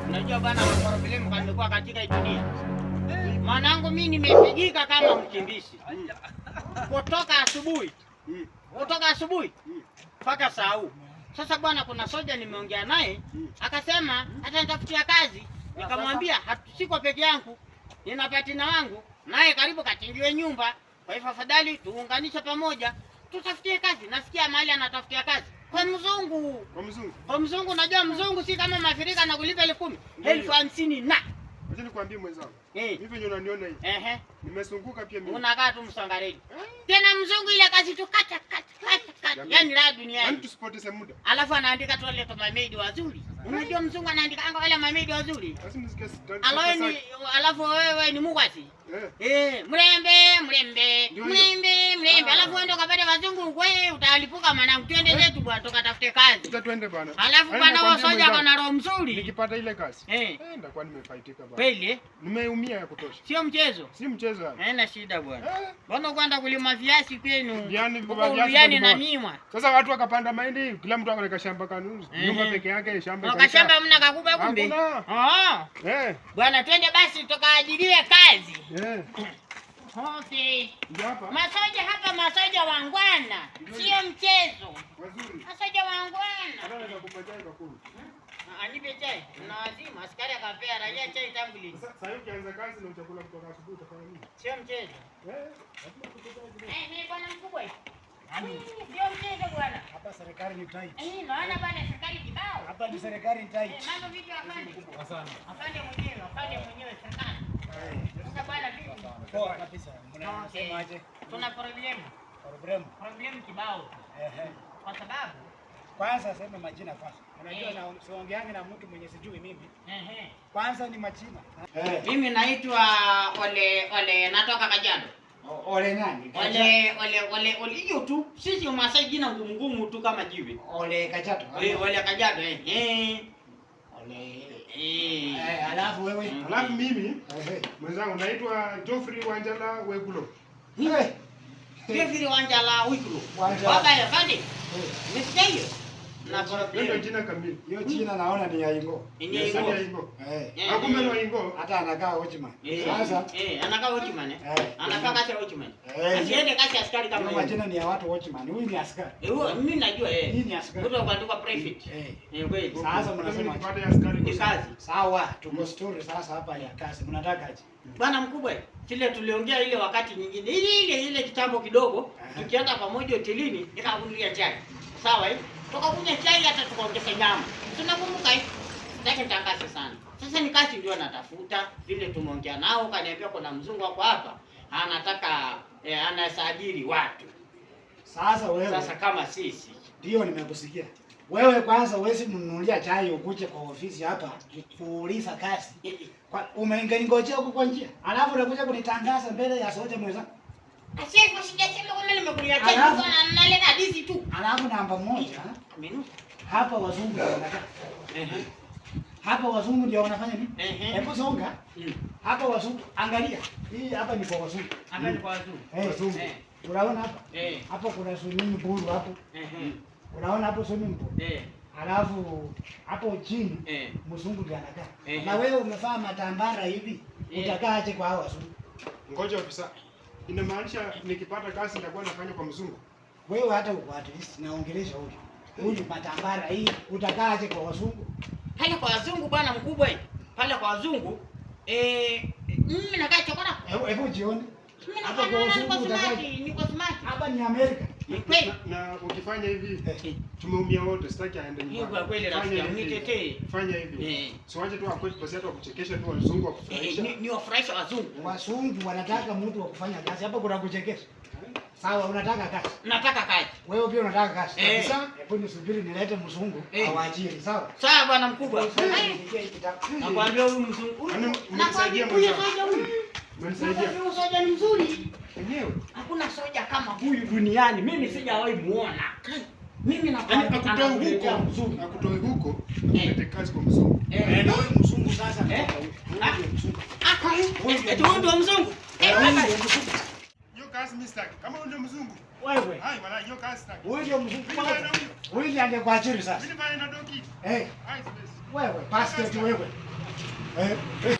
Unajua bwana, maproblemu kamekuwa katika hii dunia. Mwanangu, mimi nimepigika kama mkimbizi kutoka asubuhi, kutoka asubuhi mpaka saa huu. Sasa bwana, kuna soja nimeongea naye akasema atanitafutia kazi. Nikamwambia siko peke yangu, nina patina wangu naye karibu kachinjiwe nyumba. Kwa hivyo afadhali tuunganishe pamoja tutafutie kazi. Nasikia mahali anatafutia kazi kwa mzungu. Kwa mzungu. Kwa mzungu, najua mzungu si kama mafirika na kulipa 10,000, 50,000 na Acha nikwambie mwenzangu. Eh. Mimi venye unaniona hivi. Ehe. Nimezunguka pia mimi. Unakaa tu msongareni. Tena mzungu ile kazi tu kata kata kata kata. Yaani raha Yaani duniani. tusipoteze muda. Alafu anaandika tu wale mameidi wazuri. Unajua mzungu anaandika anga wale mameidi wazuri. Lazima nisikie Alafu ni alafu wewe ni mugwasi. Eh. Eh, mrembe mrembe Ndio hiyo. mrembe mrembe. Ah. Alafu wewe ndio kapata wazungu wewe utalipuka mwanangu. Twende zetu bwana tukatafute kazi. Sasa twende bwana. Alafu Yaani bwana nakwambia wa soja mwenzangu, kana roho mzuri. Nikipata ile kazi. Eh. Eh, ndakuwa nimefaitika bwana. Kweli eh? Nimeumia ya kutosha. Sio mchezo. Si mchezo yani. Haina shida bwana. Eh. Mbona kwenda kulima viazi kwenu? Yaani Huko viazi Uluyani na ndio Miwa. Sasa watu wakapanda mahindi, kila mtu akaweka shamba kanuni. Ehe. Nyumba peke yake shamba. Wakashamba mna kakuba kumbe. Hakuna. Ah. Eh. Bwana twende basi tukaajirie kazi. Eh. Okay. Ndio hapa. Masoja hapa, masoja wangwana. Sio mchezo. Wazuri. Masoja wangwana. Hata naweza kupa chai bakuli. Anipe chai. Na wazimu askari akapea raia chai tangu lini? Sasa sasa ukianza kazi na utakula kutoka asubuhi utafanya nini? Sio mchezo. Eh. Lazima kupe chai kidogo. Eh, ni bwana mkubwa. Sio mchezo bwana. Hapa serikali ni tight. Eh, naona bwana serikali kibao. Hapa ni serikali ni Eh, tight. mambo vipi afande? Afande mwenyewe, afande mwenyewe serikali. Sasa bwana vipi? Poa kabisa. Mnasemaje? Tuna problem. Problem. Problem kibao. Ehe. Kwa sababu Kwanza sema majina kwanza. Unajua Eh. na siongeange na mtu mwenye sijui mimi. ehe. Kwanza ni majina. Eh. Mimi naitwa Ole Ole natoka Kajiado. Ole nani? Ole Ole Ole Ole hiyo tu. Sisi Masai jina ngumu ngumu tu kama jiwe. Ole Kajato. Eh, Ole Kajiado eh. Eh. Ole. Eh. Eh, alafu wewe. Alafu mimi Ehe. mwenzangu naitwa Geoffrey Wanjala Wekulo. Eh. Geoffrey Wanjala Wikulo. Wanjala. Baba ya afande. Eh. Umesikia hiyo? Na Hiyo ndio problem. jina kamili. Hiyo jina naona ni ya Ingo. Ni ya Sasa Ingo. ya Ingo. Eh. Eh. Ah, kumbe ni wa Ingo. Hata anakaa watchman. Eh. Sasa Eh, anakaa watchman eh. Eh. Anafaa kazi ya watchman. Eh. Asiende kazi ya askari kama hiyo hiyo. majina ni ya watu watchman. Huyu ni askari. Eh, huo mimi najua eh. Hii ni askari. Mtu kuandikwa prefect. Eh. Eh, kweli. Sasa mnasema Nikipata ya askari Ni kazi. Sawa, tuko story sasa hapa ya kazi. Mnataka aje? Bwana mkubwa, vile tuliongea ile wakati nyingine ile ile ile kitambo kidogo, Aha. tukienda pamoja hotelini nikakunulia chai. Sawa eh? Tukakunywa chai hata tukaongeza nyama. Tunakumbuka eh? Sitaki nitangaze sana. Sasa ni kazi ndio natafuta, vile tumeongea nao kaniambia kuna mzungu wako hapa anataka anasajili watu. Sasa wewe. Sasa kama sisi Ndio nimekusikia. Wewe kwanza huwezi mnunulia chai ukuje kwa ofisi hapa kuuliza kazi. Kwa umeningojea huko kwa njia. Alafu unakuja kunitangaza mbele ya sote mwenzangu. Asiye sijasema kwamba nimekunulia chai, Alafu- naleta hadithi tu. Alafu namba moja, Amenu. hapa wazungu ndio wanakaa. Ehe. Hapa wazungu ndio wanafanya nini? Ehe. Hebu songa. Mm. Hapa wazungu, angalia. Hii hapa ni kwa wazungu. Hapa ni kwa wazungu. Eh, Wazungu. Eh. Unaona hapa? Eh. Hapo kuna swimming pool hapo. Ehe. Unaona hapo swimming pool? Eh. Alafu hapo chini Eh. mzungu ndiye anakaa. Ehe. Na wewe umevaa matambara hivi, Eh. utakaaje kwa hao wazungu? Ngoja ofisa. Inamaanisha nikipata kazi nitakuwa nafanya kwa mzungu. Wewe hata uko at least naongelesha huyu. Huyu matambara hii utakaaje kwa wazungu? Pale kwa wazungu bwana mkubwa eh. Pale kwa wazungu eh, mimi nakaa chokora. Hebu hebu jione. Mimi Hapa nakaa kwa niko wazungu smart, utakaje? niko smart. Hapa ni Amerika. Ni kweli. Na ukifanya hivi Eh. tumeumia wote, sitaki aende Hiyo nyumbani. kwa kweli Fanya rafiki yangu, hivi. nitetee. Fanya hivi. Eh. Siwache tu akwetu basi hata wakuchekesha tu wazungu Eh, wakufurahisha. ni wafurahisha wazungu. Wazungu wanataka mtu wa kufanya kazi. Hapa kuna kuchekesha. Sawa, unataka kazi. Nataka kazi. Wewe pia unataka kazi. Eh. Kabisa. Hebu nisubiri nilete mzungu Eh. awaajiri, sawa? Sawa bwana mkubwa. Eh, Niingie hii kitabu. Nakwambia huyu mzungu. huyu- Yaani, Nakwambia mmenisaidia huyu mwenzangu. soja huyu. Umenisaidia. Nakwambia huyu soja ni mzuri. Enyewe. Hakuna soja kama huyu duniani. Mimi sijawahi muona. Mimi Yaani nakwambia akutoi anakuletea huko, mzungu. akutoi huko, Eh. akulete kazi kwa mzungu. Eh. Na huyu mzungu sasa. Eh? Huyu ndio mzungu. Ah, eti huyu ndio mzungu. Eh, Huyu baba. ndio mzungu. Hiyo kazi mimi sitaki. Kama wewe ndio mzungu. Wewe. Hai. Ai, wala hiyo kazi sitaki. Huyu ndio mzungu Mimi kwanza. nifanye na huyu. Huyu ndiye angekuajiri sasa. Mimi nifanye na doki. Eh, Ai, siwezi. wewe basket wewe. Eh.